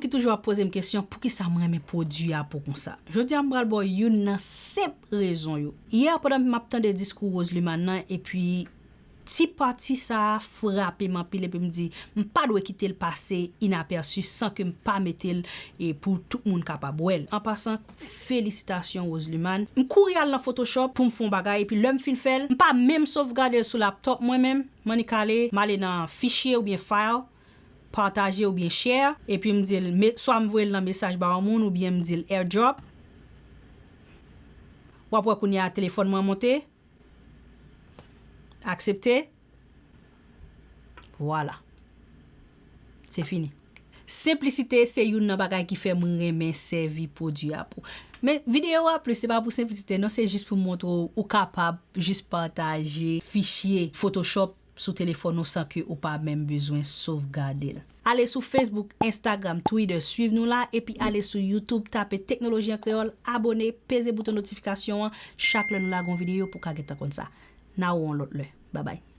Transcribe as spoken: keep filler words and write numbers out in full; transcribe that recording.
ki toujou ap poze m kesyon, poukisa m renmen pwodui a pou konsa? Jodi a, m pral ba w youn nan senp rezon yo. Yè, pandan m ap tande diskou Roseluman nan, epi ti pati sa a frape m anpil, epi m di, m pa dwe kite l pase inapèsi san ke m pa mete l e pou tout moun kapab wè l. An pasan, felisitasyon, Roseluman. M kouri al nan Photoshop pou m fè yon bagay, epi lè m fin fè l, m pa menm sovgade l sou laptop mwen menm. M annik ale, m ale nan fichye oubyen file, pataje oubyen share, epi m di l, me-, swa m voye l nan mesaj ba yon moun oubyen m di l airdrop. W ap wè kounye a telefòn mwen monte. Aksepte. Vwala. Se fini. Senplisite se youn nan bagay ki fè mwen renmen sèvi pwodui a pou. Men videyo a plis, se pa pou senplisite, non, se jis pou montre w, ou kapab jis pataje fichye Photoshop sou telefòn ou san ke ou pa menm bezwen sovgade l. Ale sou Facebook, Instagram, Twitter, swiv nou la, epi ale sou YouTube, tape Teknoloji an Kreyòl, abone, peze bouton notifikasyon an, chak lè nou lage yon videyo pou w ka gentan konn sa. N a wè w yon lòt lè. Babay.